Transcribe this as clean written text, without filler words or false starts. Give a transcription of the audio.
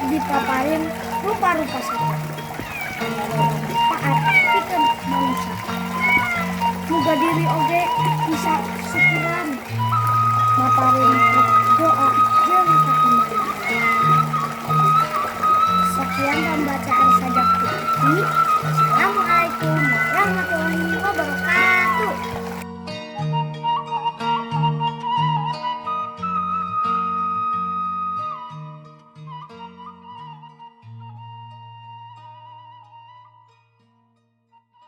Dipaparin rupa-rupa setan manfaat pikeun manusia. Muga diri oge bisa syukuran, maparin doa jeung kaimanan. Sekian pembacaan sajak ti. Assalamualaikum warahmatullahi wabarakatuh.